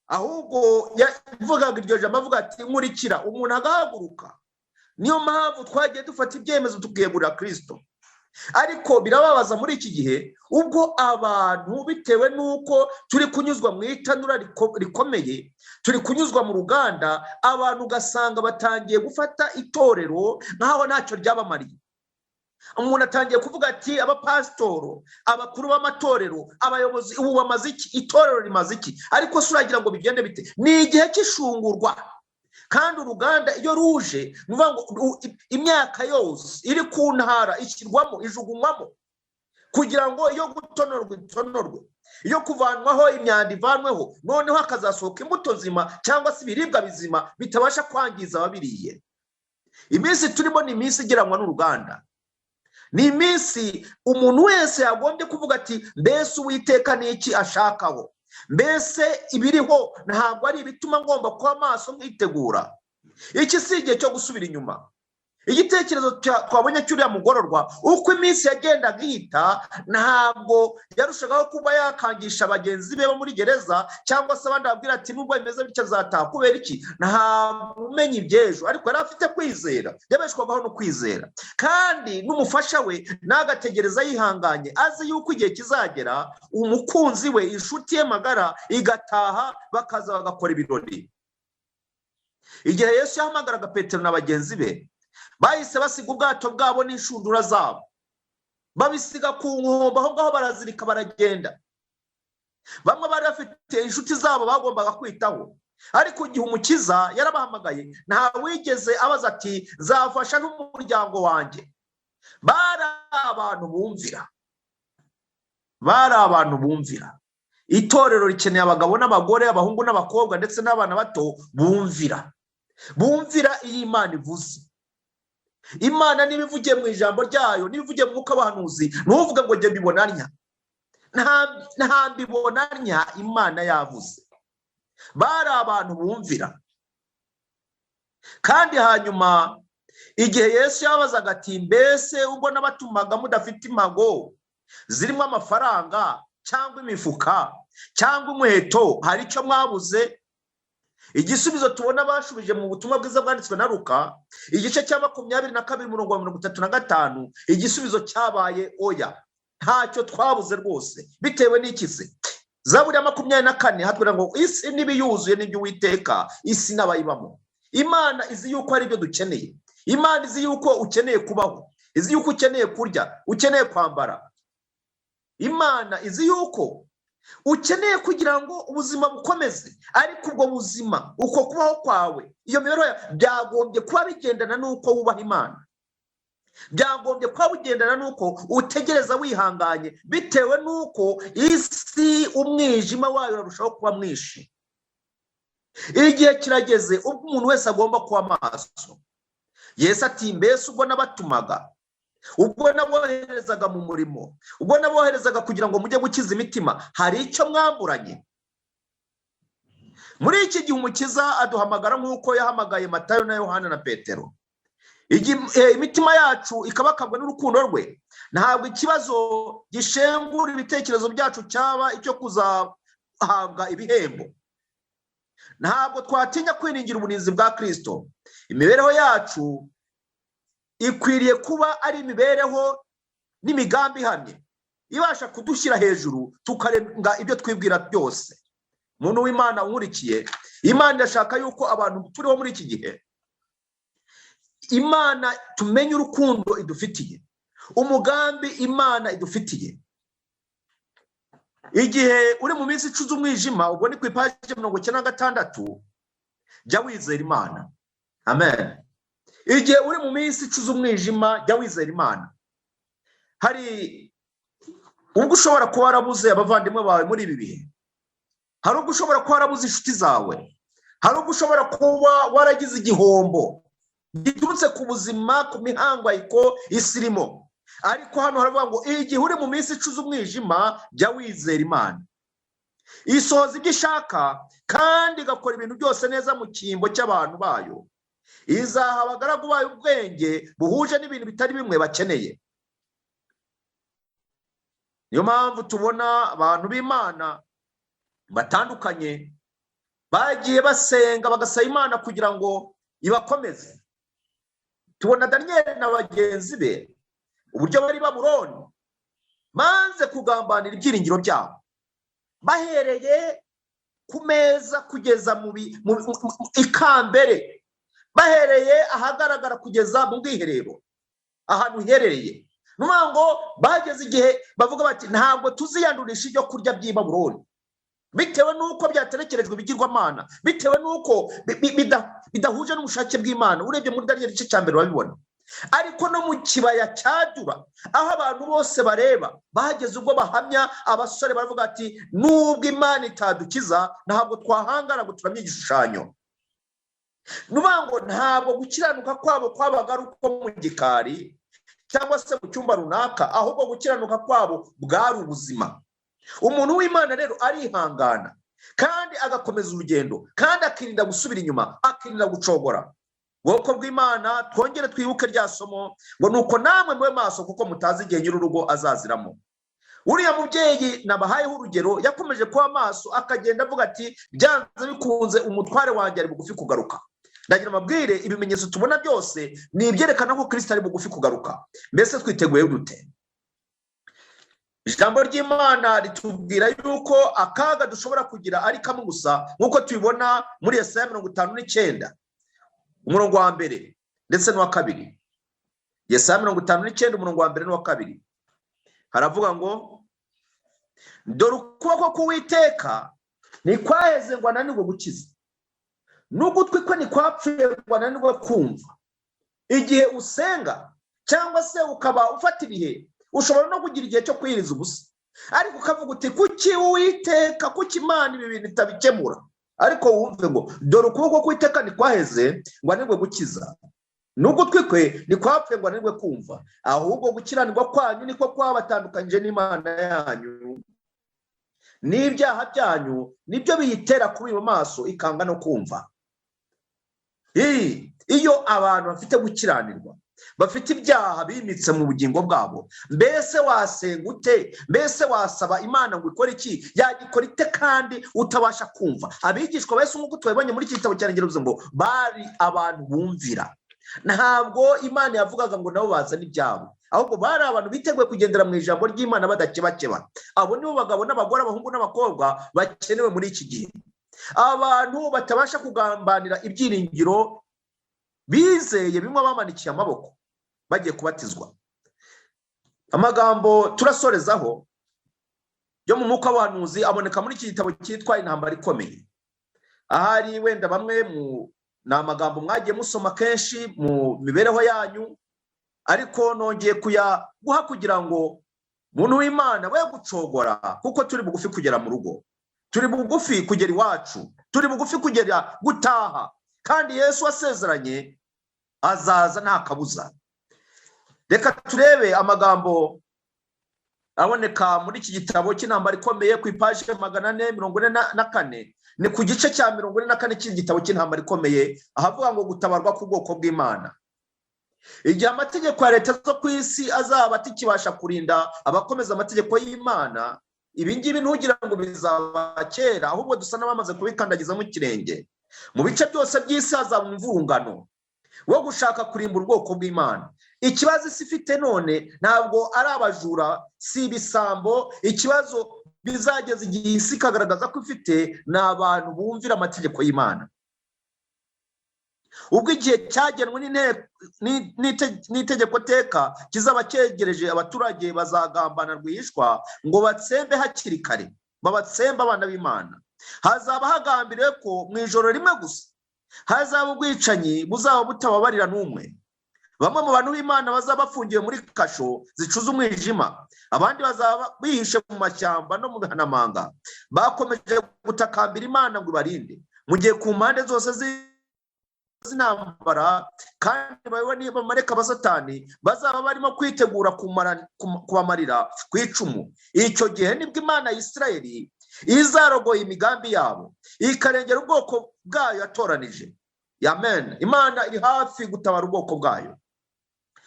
ahubwo yavugaga iryo jambo, avuga ati: "Nkurikira," umuntu agahaguruka. Niyo mpamvu twagiye dufata ibyemezo tukiyegurira Kirisito. Ariko birababaza muri iki gihe ubwo abantu, bitewe n'uko turi kunyuzwa mu itanura rikomeye, turi kunyuzwa mu ruganda, abantu ugasanga batangiye gufata itorero nk'aho ntacyo ryabamariye. Umuntu atangiye kuvuga ati: "Abapasitoro, abakuru b'amatorero, abayobozi ubu bamaze iki? Itorero rimaze iki?" Ariko se uragira ngo bigende bite? Ni igihe cy'ishungurwa, kandi uruganda iyo ruje, ni ukuvuga ngo imyaka yose iri ku ntara ishyirwamo, ijugunywamo, kugira ngo iyo gutonorwa itonorwe, iyo kuvanwaho imyanda ivanweho, noneho hakazasohoka imbuto nzima cyangwa se ibiribwa bizima bitabasha kwangiza ababiriye. Iminsi turimo ni iminsi igeranwa n'uruganda, ni iminsi umuntu wese yagombye kuvuga ati: "Mbese Uwiteka ni iki ashakaho? Mbese ibiriho ntabwo ari ibituma ngomba kuba maso nkitegura?" Iki si igihe cyo gusubira inyuma. Igitekerezo twabonye cy'uriya mugororwa, uko iminsi yagendaga ihita, ntabwo yarushagaho kuba yakangisha bagenzi be bo muri gereza cyangwa se abandi, babwira ati: "Nubwo bimeze bityo azataha." Kubera iki? Ntabwo umenya iby'ejo, ariko yari afite kwizera, yabeshwagaho no kwizera, kandi n'umufasha we nagategereza yihanganye, azi yuko igihe kizagera umukunzi we, inshuti ye magara, igataha, bakaza bagakora ibirori. Igihe Yesu yahamagaraga Petero na bagenzi be, bahise basiga ubwato bwabo n'inshundura zabo, babisiga ku nkombe aho ngaho, barazirika, baragenda. Bamwe bari bafite inshuti zabo bagombaga kwitaho, ariko igihe Umukiza yarabahamagaye, nta wigeze abaza ati: "Nzafasha n'umuryango wanjye?" Bari abantu bumvira, bari abantu bumvira. Itorero rikeneye abagabo n'abagore, abahungu n'abakobwa, ndetse n'abana bato bumvira, bumvira iyo Imana ivuze. Imana niba ivugiye mu ijambo ryayo, niba ivugiye mu mwuka w'abahanuzi, ntuvuge ngo: "Njye mbibona ntya." Nta mbibona ntya, Imana yavuze. Bari abantu bumvira. Kandi hanyuma igihe Yesu yabazaga ati: "Mbese ubwo nabatumaga mudafite impago zirimo amafaranga cyangwa imifuka cyangwa inkweto, hari icyo mwabuze?" Igisubizo tubona bashubije mu butumwa bwiza bwanditswe na Luka, igice cya 22, umurongo wa 35, igisubizo cyabaye: "Oya, ntacyo twabuze rwose." Bitewe n'iki se? Zaburi ya 24 hatubwira ngo: "Isi n'ibiyuzuye n'iby'Uwiteka, isi n'abayibamo." Imana izi yuko hari ibyo dukeneye. Imana izi yuko ukeneye kubaho, izi yuko ukeneye kurya, ukeneye kwambara. Imana izi yuko ukeneye kugira ngo ubuzima bukomeze, ariko ubwo buzima, uko kubaho kwawe, iyo mibereho yawe, byagombye kuba bigendana n'uko wubaha Imana, byagombye kuba bigendana n'uko utegereza wihanganye, bitewe n'uko isi umwijima wayo urarushaho kuba mwinshi. Igihe kirageze ubwo umuntu wese agomba kuba maso. Yesu ati: "Mbese ubwo nabatumaga, ubwo naboherezaga mu murimo, ubwo naboherezaga kugira ngo mujye gukiza imitima, hari icyo mwamburanye?" Muri iki gihe Umukiza aduhamagara nk'uko yahamagaye Matayo na Yohana na Petero. Imitima yacu ikabakabwa n'urukundo rwe. Ntabwo ikibazo gishengura ibitekerezo byacu cyaba icyo kuzahabwa ibihembo. Ntabwo twatinya kwiringira uburinzi bwa Kirisito. Imibereho yacu ikwiriye kuba ari imibereho n'imigambi ihamye ibasha kudushyira hejuru, tukarenga ibyo twibwira byose. Muntu w'Imana unkurikiye, Imana irashaka yuko abantu turiho muri iki gihe, Imana tumenye urukundo idufitiye, umugambi Imana idufitiye. Igihe uri mu minsi icuze umwijima, ubwo ni ku ipaji 96, jya wizera Imana. Amen. Igihe uri mu minsi icuze umwijima, jya wizera Imana. Hari ubwo ushobora kuba warabuze abavandimwe bawe muri ibi bihe, hari ubwo ushobora kuba warabuze inshuti zawe, hari ubwo ushobora kuba waragize igihombo giturutse ku buzima, ku mihangayiko isi irimo. Ariko hano haravuga ngo igihe uri mu minsi icuze umwijima, jya wizera Imana. Isohoza ibyo ishaka kandi igakora ibintu byose neza mu cyimbo cy'abantu bayo. Izaha abagaragu bayo ubwenge buhuje n'ibintu bitari bimwe bakeneye. Niyo mpamvu tubona abantu b'Imana batandukanye bagiye basenga, bagasaba Imana kugira ngo ibakomeze. Tubona Daniyeli na bagenzi be Uburyo bari Babuloni banze kugambanira ibyiringiro byabo, bahereye ku meza kugeza mu ikambere, bahereye ahagaragara kugeza mu bwiherero ahantu hiherereye. Ni ukuvuga ngo bageze igihe bavuga bati ntabwo tuziyandurisha ibyo kurya by'i Babuloni, bitewe n'uko byaterekerejwe ibigirwamana, bitewe n'uko bidahuje n'ubushake bw'Imana. Urebye muri Daniyeli igice cya mbere urabibona. Ariko no mu kibaya cyadura aho abantu bose bareba, bageze ubwo bahamya abasore baravuga ati nubwo Imana itadukiza ntabwo twahangara ngo turamye igishushanyo. Ni ukuvuga ngo ntabwo gukiranuka kwabo kwabaga ari uko mu gikari cyangwa se mu cyumba runaka, ahubwo gukiranuka kwabo bwari ubuzima. Umuntu w'Imana rero arihangana kandi agakomeza urugendo, kandi akirinda gusubira inyuma, akirinda gucogora. Ubwoko bw'Imana, twongere twibuke rya somo ngo nuko namwe mube maso kuko mutazi igihe nyir'urugo azaziramo. Uriya mubyeyi nabahayeho urugero yakomeje kuba maso, akagenda avuga ati byanze bikunze umutware wanjye ari bugufi kugaruka. Ndagira amabwire, ibimenyetso tubona byose ni ibyerekana ko Kristo ari bugufi kugaruka. Mbese twiteguye dute? Ijambo ry'Imana ritubwira yuko akaga dushobora kugira ari kamwe gusa, nk'uko tubibona muri Yesaya 59 umurongo wa mbere ndetse n'uwa kabiri. Yesaya 59 umurongo wa mbere n'uwa kabiri haravuga ngo dore ukuboko k'Uwiteka ntikwaheze ngo ananirwe gukiza, n'ugutwi kwe ntikwapfuye ngo ananirwe kumva. Igihe usenga cyangwa se ukaba ufata ibihe, ushobora no kugira igihe cyo kwiriza ubusa, ariko ukavuga uti kuki Uwiteka, kuki Imana ibi bintu itabikemura? Ariko wumve ngo dore ukuboko k'Uwiteka ntikwaheze ngo ananirwe gukiza, n'ugutwi kwe ntikwapfuye ngo ananirwe kumva, ahubwo gukiranirwa kwanyu niko kwabatandukanyije n'Imana yanyu, n'ibyaha byanyu nibyo biyitera kubiba amaso ikanga no kumva. Iyo abantu bafite gukiranirwa, bafite ibyaha bimitse mu bugingo bwabo, mbese wasenga ute? Mbese wasaba Imana ngo ikore iki? Yagikora ite kandi utabasha kumva? Abigishwa ba Yesu nk'uko tubibonye muri iki gitabo cya Ngero, ngo bari abantu bumvira. Ntabwo Imana yavugaga ngo nabo bazane ibyabo, ahubwo bari abantu biteguye kugendera mu ijambo ry'Imana badakebakeba. Abo nibo bagabo n'abagore, abahungu n'abakobwa bakenewe muri iki gihe. Abantu batabasha kugambanira ibyiringiro bizeye, bimwe bamanikiye amaboko bagiye kubatizwa. Amagambo turasorezaho yo mu mwuka w'abahanuzi aboneka muri iki gitabo cyitwa Intambara Ikomeye. Ahari wenda bamwe mu ni amagambo mwagiye musoma kenshi mu mibereho yanyu, ariko nongeye kuyaguha kugira ngo muntu w'Imana we gucogora, kuko turi bugufi kugera mu rugo, turi bugufi kugera iwacu, turi bugufi kugera gutaha, kandi Yesu wasezeranye azaza nta kabuza. Reka turebe amagambo aboneka muri iki gitabo cy'Intambara Ikomeye ku ipaji 444, ni ku gice cya 44 cy'igitabo cy'Intambara Ikomeye, ahavuga ngo gutabarwa k'ubwoko bw'Imana. Igihe amategeko ya leta zo ku isi azaba atakibasha kurinda abakomeza amategeko y'Imana, ibi ngibi ntugira ngo bizaba kera, ahubwo dusa n'abamaze kubikandagizamo ikirenge. Mu bice byose by'isi hazaba umuvurungano wo gushaka kurimbura ubwoko bw'Imana. Ikibazo isi ifite none ntabwo ari abajura, si ibisambo. Ikibazo bizageza igihe isi ikagaragaza ko ifite ni abantu bumvira amategeko y'Imana. Ubwo igihe cyagenwe n'itegeko teka kizaba cyegereje, abaturage bazagambana rwihishwa ngo batsembe hakiri kare, babatsembe abana b'Imana. Hazaba hagambiriwe ko mu ijoro rimwe gusa hazaba ubwicanyi buzaba butababarira n'umwe. Bamwe mu bantu b'Imana bazaba bafungiwe muri kasho zicuza umwijima, abandi bazaba bihishe mu mashyamba no mu bihanamanga, bakomeje gutakambira Imana ngo ibarinde, mu gihe ku mpande zose z'intambara kandi bayobowe n'abamarayika ba Satani bazaba barimo kwitegura kubamarira ku icumu. Icyo gihe nibwo Imana ya Isirayeli izarogoye imigambi yabo, ikarengera ubwoko bwayo yatoranije. Amen. Imana iri hafi gutabara ubwoko bwayo.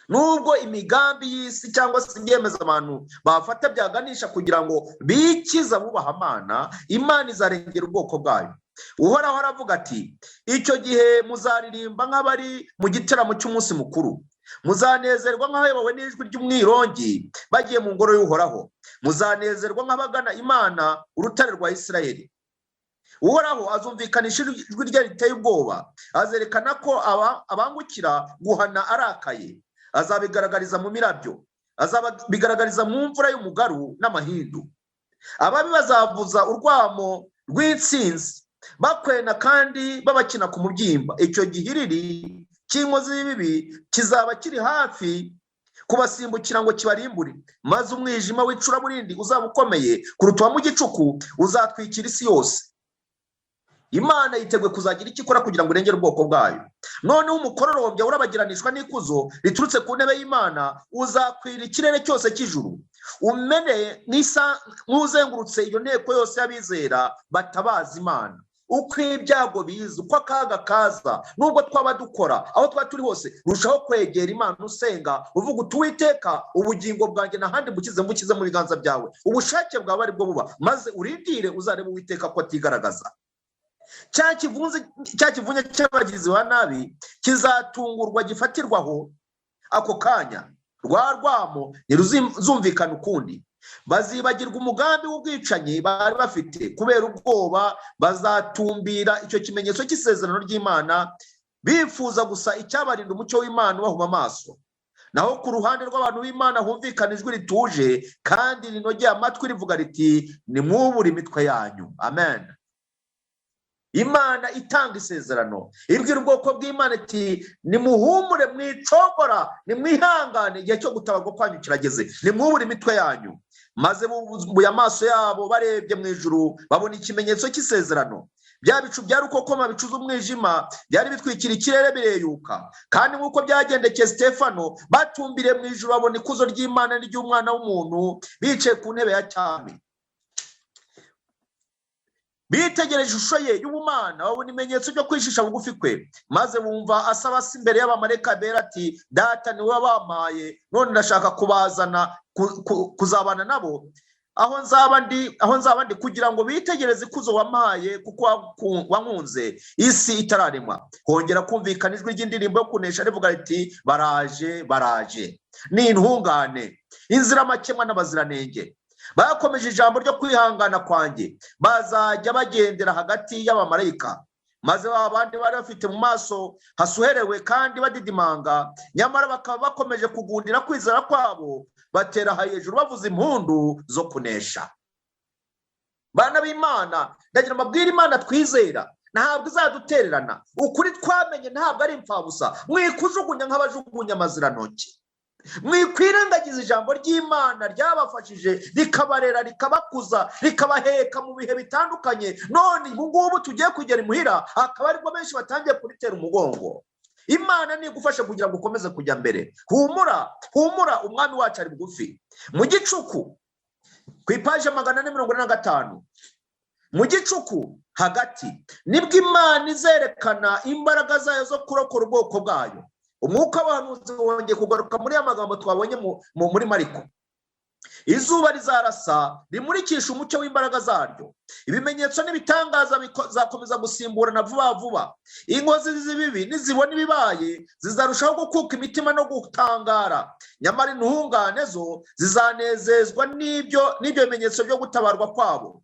Nubwo imigambi y'isi cyangwa se ibyemezo abantu bafata byaganisha kugira ngo bikize abubaha Imana, Imana izarengera ubwoko bwayo. Uhoraho aravuga ati icyo gihe muzaririmba nk'abari mu gitaramo cy'umunsi mukuru. Muzanezerwa nk'abayobowe n'ijwi ry'umwirongi bagiye mu ngoro y'Uhoraho. Muzanezerwa nk'abagana Imana, urutare rwa Isirayeli. Uhoraho azumvikanisha ijwi rye riteye ubwoba, azerekana ko abangukira guhana arakaye. Azabigaragariza mu mirabyo, azabigaragariza mu mvura y'umugaru n'amahindu. Ababi bazavuza urwamo rw'intsinzi bakwena kandi babakina ku mubyimba. Icyo gihiriri cy'inkozi y'ibibi kizaba kiri hafi kubasimbukira ngo kibarimbure, maze umwijima w'icuraburindi uzaba ukomeye kuruta uwa mu gicuku uzatwikira isi yose. Imana yiteguye kuzagira icyo ikora kugira ngo irengere ubwoko bwayo. Noneho umukororombya urabagiranishwa n'ikuzo riturutse ku ntebe y'Imana uzakwira ikirere cyose cy'ijuru, umere nk'uzengurutse iyo nteko yose y'abizera batabaza Imana. Uko ibyago biza, uko akaga kaza, nubwo twaba dukora aho twaba turi hose, rushaho kwegera Imana usenga uvuga uti: "Uwiteka, ubugingo bwanjye n'ahandi mbukize, mbukize mu biganza byawe, ubushake bwawe ari bwo buba." Maze urindire uzarebe Uwiteka ko atigaragaza. Cya kivunge cy'abagizi ba nabi kizatungurwa gifatirwaho ako kanya. Rwa rwamo ntiruzumvikana ukundi. Bazibagirwa umugambi w'ubwicanyi bari bafite kubera ubwoba. Bazatumbira icyo kimenyetso cy'isezerano ry'Imana, bifuza gusa icyabarinda umucyo w'Imana ubahuma amaso. Naho ku ruhande rw'abantu b'Imana humvikana ijwi rituje kandi rinogeye amatwi rivuga riti: "Nimwubure imitwe yanyu." Amen. Imana itanga isezerano, ibwira ubwoko bw'Imana iti: "Nimuhumure, mwicogora, nimwihangane, igihe cyo gutabarwa kwanyu kirageze, nimwubure imitwe yanyu." Maze bubuye amaso yabo barebye mu ijuru, babona ikimenyetso cy'isezerano. Bya bicu bya rukokoma bicuza umwijima byari bitwikira ikirere bireyuka, kandi nk'uko byagendekeye Stefano, batumbiriye mu ijuru babona ikuzo ry'Imana n'iry'Umwana w'umuntu bicaye ku ntebe ya cyami. Bitegereje ishusho ye y'ubumana, babona ibimenyetso byo kwicisha bugufi kwe, maze bumva asaba se imbere y'abamarayika bera ati: "Data, niwe wabampaye, none ndashaka kubazana kuzabana nabo aho nzaba ndi, aho nzaba ndi, kugira ngo bitegereze ikuzo wampaye, kuko wankunze isi itararemwa." Hongera kumvikana ijwi ry'indirimbo yo kunesha rivuga riti: "Baraje, baraje, ni intungane, inziramakemwa n'abaziranenge, bakomeje ijambo ryo kwihangana kwanjye, bazajya bagendera hagati y'abamarayika." Maze ba bandi bari bafite mu maso hasuherewe kandi badidimanga, nyamara bakaba bakomeje kugundira kwizera kwabo, batera hejuru bavuza impundu zo kunesha. Bana b'Imana, ndagira mbabwire: Imana twizera ntabwo izadutererana. Ukuri twamenye ntabwo ari imfabusa. Mwikujugunya nk'abajugunya amazirantoki, mwikwirengagiza ijambo ry'Imana ryabafashije, rikabarera, rikabakuza, rikabaheka mu bihe bitandukanye. None ubu ngubu tugiye kugera imuhira, akaba aribwo benshi batangiye kuritera umugongo. Imana nigufasha kugira ngo ukomeze kujya mbere. Humura, humura, Umwami wacu ari bugufi. Mu gicuku, ku ipaje 445, mu gicuku hagati nibwo Imana izerekana imbaraga zayo zo kurokora ubwoko bwayo. Umwuka w'abahanuzi wongeye kugaruka muri ya magambo twabonye muri Mariko. Izuba rizarasa rimurikisha umucyo w'imbaraga zaryo. Ibimenyetso n'ibitangaza bizakomeza gusimburana vuba vuba. Inkozi z'ibibi nizibona ibibaye zizarushaho gukuka imitima no gutangara, nyamara intungane zo zizanezezwa n'ibyo bimenyetso byo gutabarwa kwabo.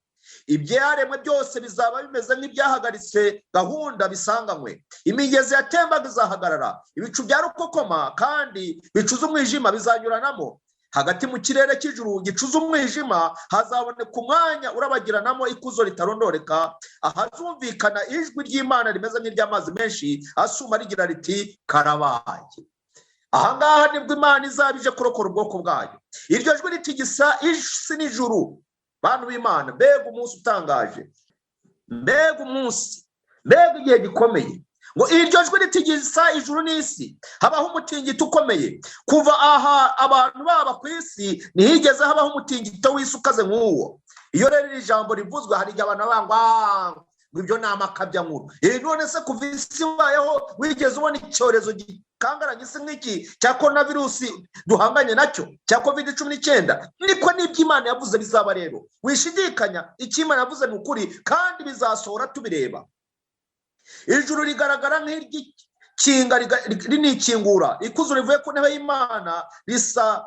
Ibyaremwe byose bizaba bimeze nk'ibyahagaritse gahunda bisanganywe. Imigezi yatembaga izahagarara, ibicu bya rukokoma kandi bicuza umwijima bizanyuranamo. Hagati mu kirere cy'ijuru gicuza umwijima hazaboneka umwanya urabagiranamo ikuzo ritarondoreka, ahazumvikana ijwi ry'Imana rimeze nk'iry'amazi menshi asuma rigira riti: "Karabaye." Ahangaha nibwo Imana izaba ije kurokora ubwoko bwayo. Iryo jwi ritigisa isi n'ijuru. Bantu b'Imana, mbega umunsi utangaje, mbega umunsi, mbega igihe gikomeye! Ngo iryo jwi ritigisa ijuru n'isi, habaho umutingito ukomeye. Kuva aha abantu baba ku isi ntihigeze habaho umutingito w'isi ukaze nk'uwo. Iyo rero iri jambo rivuzwe, hari igihe abantu bavuga ngo ibyo ni amakabyankuru. None se kuva isi ibayeho wigeze ubona icyorezo gikangaranya isi nk'iki cya korona virusi duhanganye nacyo cya COVID-19? Niko n'ibyo Imana yavuze bizaba. Rero wishidikanya, icyo Imana yavuze ni ukuri kandi bizasohora tubireba. Ijuru rigaragara nk'iry'ikiremwa ririkinga rinikingura. Ikuzo rivuye ku ntebe y'Imana risa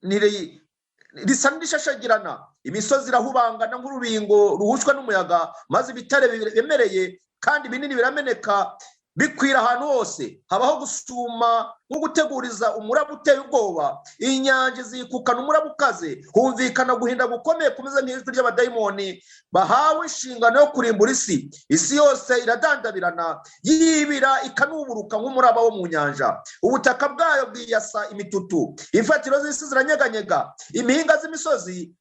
n'irishashagirana, imisozi irahubangana nk'urubingo ruhushwa n'umuyaga, maze ibitare biremereye kandi binini birameneka bikwira ahantu hose. Habaho gusuma nko guteguriza umuraba uteye ubwoba, inyanja zikukana umuraba ukaze, humvikana guhinda gukomeye kumeze nk'ijwi ry'abadayimoni bahawe inshingano yo kurimbura isi. Isi yose iradandabirana, yibira ikanuburuka nk'umuraba wo mu nyanja. Ubutaka bwayo bwiyasa imitutu, imfatiro z'isi ziranyeganyega, imihinga z'imisozi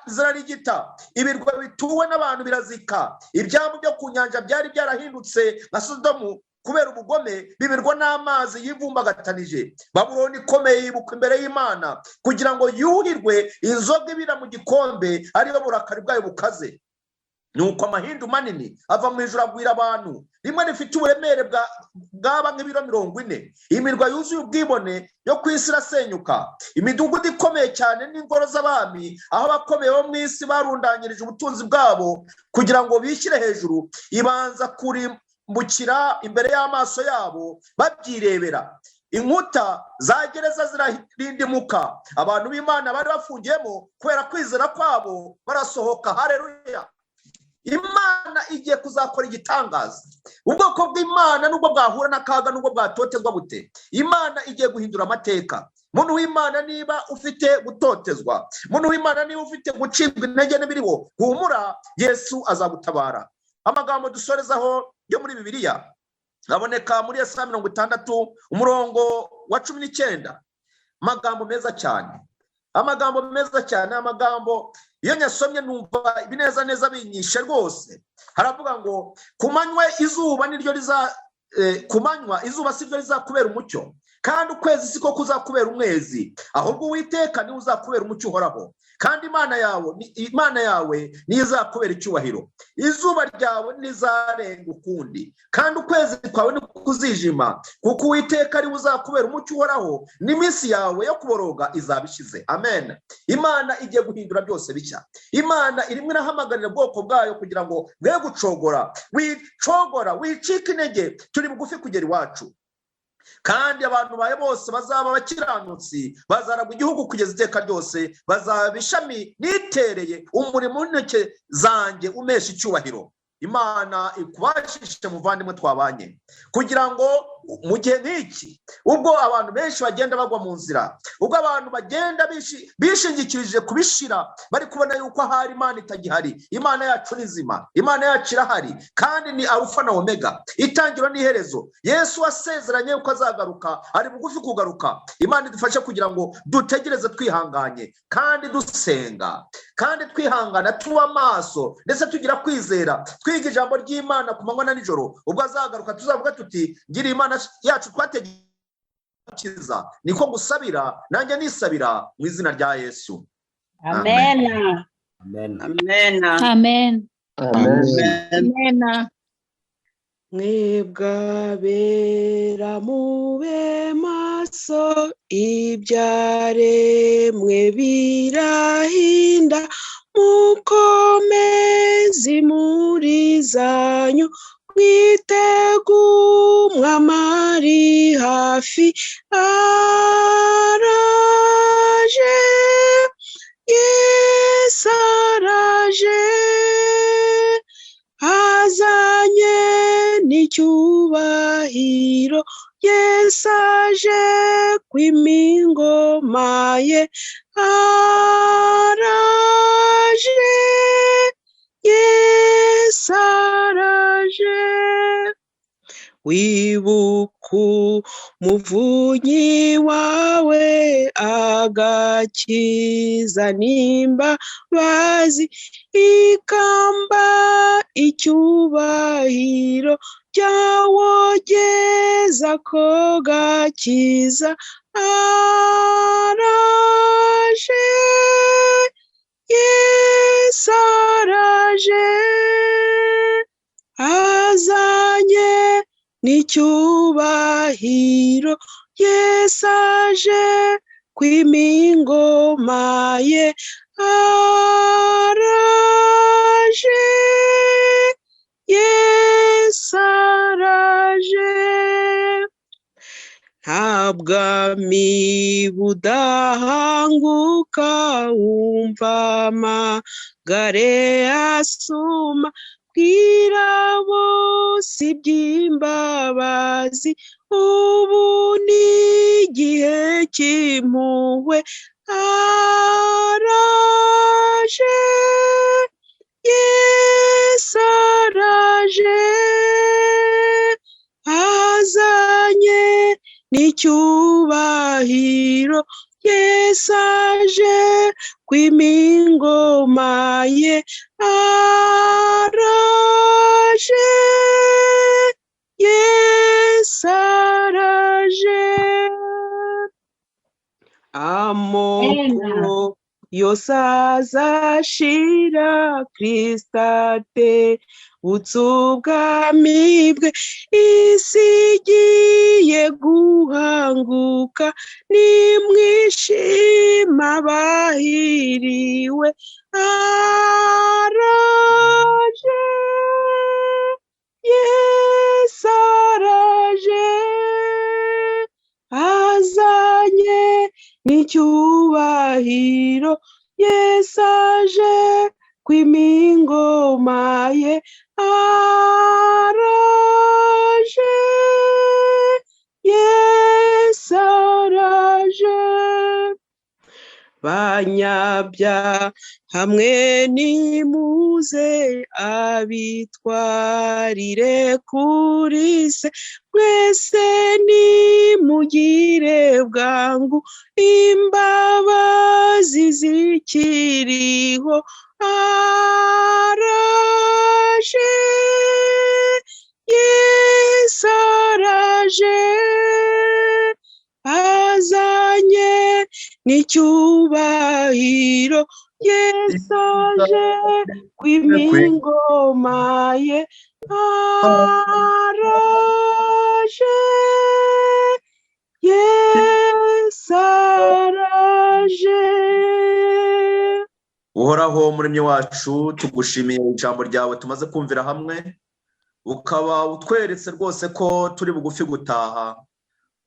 zirarigita, ibirwa bituwe n'abantu birazika, ibyambu byo ku nyanja byari byarahindutse nka Sodomu kubera ubugome, bibirwa n'amazi yivumbagatanije. Babuloni ikomeye yibukwa imbere y'Imana kugira ngo yuhirwe inzoga ibira mu gikombe, ariyo burakari bwayo bukaze. Nuko amahindu manini ava mu ijuru agwira abantu, rimwe rifite uburemere bwaba nk'ibiro 40. Imirwa yuzuye ubwibone yo ku isi irasenyuka, imidugudu ikomeye cyane n'ingoro z'abami, aho abakomeye bo mu isi barundanyirije ubutunzi bwabo kugira ngo bishyire hejuru, ibanza kurimbukira imbere y'amaso yabo babyirebera. Inkuta za gereza zirarindimuka, abantu b'Imana bari bafungiyemo kubera kwizera kwabo barasohoka. Haleluya! Imana igiye kuzakora igitangaza. Ubwoko bw'Imana nubwo bwahura n'akaga, nubwo bwatotezwa bute, Imana igiye guhindura amateka. Muntu w'Imana, niba ufite gutotezwa, muntu w'Imana, niba ufite gucibwa intege n'ibiriho, humura, Yesu azagutabara. Amagambo dusorezaho yo muri Bibiliya aboneka muri Yesaya 60 umurongo wa 19. Amagambo meza cyane, amagambo meza cyane, amagambo iyo nyasomye numva ibineza neza binyishe rwose. Haravuga ngo ku manywa izuba niryo riza, ku manywa izuba siryo rizakubera umucyo, kandi ukwezi siko kuzakubera umwezi, ahubwo Uwiteka niwe uzakubera umucyo uhoraho, kandi Imana yawe niyo izakubera icyubahiro. Izuba ryawe ntizarenga ukundi, kandi ukwezi kwawe ntikuzijima, kuko Uwiteka ariwe uzakubera umucyo uhoraho, n'iminsi yawe yo kuboroga izaba ishize. Amen. Imana igiye guhindura byose bishya. Imana irimo irahamagarira ubwoko bwayo kugira ngo bwe gucogora, wicogora, wicika intege, turi bugufi kugera iwacu. Kandi abantu bawe bose bazaba abakiranutsi, bazaragwa igihugu kugeza iteka ryose, bazaba ishami nitereye umurimo w'intoke zanjye umesha icyubahiro. Imana ikubashishe muvandimwe twabanye, kugira ngo mu gihe nk'iki, ubwo abantu benshi bagenda bagwa mu nzira, ubwo abantu bagenda bishingikirije kubishira, bari kubona yuko ahari Imana itagihari, Imana yacu ni nzima, Imana yacu irahari, kandi ni Alufa na Omega, itangiriro n'iherezo. Yesu wasezeranye yuko azagaruka, ari bugufi kugaruka. Imana idufashe kugira ngo dutegereze twihanganye, kandi dusenga, kandi twihangana, tuba maso, ndetse tugira kwizera, twiga ijambo ry'Imana ku manywa na nijoro. Ubwo azagaruka tuzavuga tuti gira Imana yacu twategereza. Niko gusabira nanjye nisabira mu izina rya Yesu. Amen. Amen. Amen. Amen. Amen. Amen. Mwebwe abera mube maso, ibyaremwe birahinda, mukomeze imuri zanyu, mwitegumwe amari hafi, araje, Yesu araje, azanye n'icyubahiro, Yesu aje kwima ingoma ye, araje, Yesu araje. Wibuka umuvunyi wawe, agakiza n'imbabazi, ikamba icyubahiro byawogeza ko gakiza, araje, Yesu araje, azanye n'icyubahiro, Yesu aje kwima ingoma ye, araje, Yesu araje. Bwami budahanguka, wumva amagare asuma, bwira bose iby'imbabazi, ubu ni igihe cy'impuhwe. Araje, Yesu araje, azanye n'icyubahiro, Yesu aje kwima ingoma ye. Araje, Yesu araje. Amoko yose azashira, Kristo atebutse ubwami bwe, isi igiye guhanguka, nimwishima abahiriwe. Araje, Yesu araje, azanye n'icyubahiro, Yesu aje kwima ingoma ye. Araje, Yesu araje. Banyabyaha hamwe nimuze, abitwarire kuri se, mwese nimugire bwangu, imbabazi zikiriho. Araje, Yesu araje, azanye n'icyubahiro, Yesu aje kwima ingoma ye. Araje, Yesu araje. Uhoraho muremyi wacu, tugushimiye ijambo ryawe tumaze kumvira hamwe, ukaba utweretse rwose ko turi bugufi gutaha.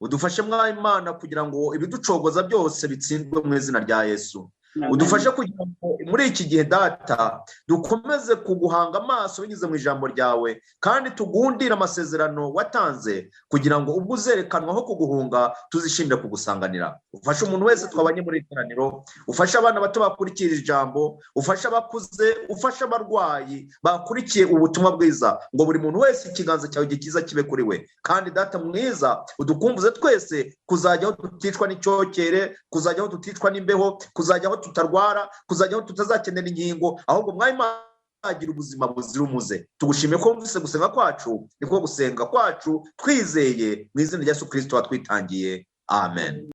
Udufashe mwami Imana kugira ngo ibiducogoza byose bitsindwe mu izina rya Yesu. Udufashe kugira ngo muri iki gihe Data dukomeze kuguhanga amaso binyuze mu ijambo ryawe, kandi tugundire amasezerano watanze, kugira ngo ubwo uzerekanwaho kuguhunga tuzishimire kugusanganira. Ufashe umuntu wese twabanye muri iri teraniro, ufashe abana bato bakurikiye iri jambo, ufashe abakuze, ufashe abarwayi bakurikiye ubutumwa bwiza, ngo buri muntu wese ikiganza cyawe gikiza kibe kuri we. Kandi Data mwiza, udukumbuze twese kuzajya aho tuticwa n'icyokere, kuzajya aho tuticwa n'imbeho, kuzajya aho tutarwara, kuzajya aho tutazakenera inkingo, ahubwo mwami agira ubuzima buzira umuze. Tugushimiye ko wumvise gusenga kwacu, niko gusenga kwacu twizeye mu izina rya Yesu Kristo watwitangiye. Amen.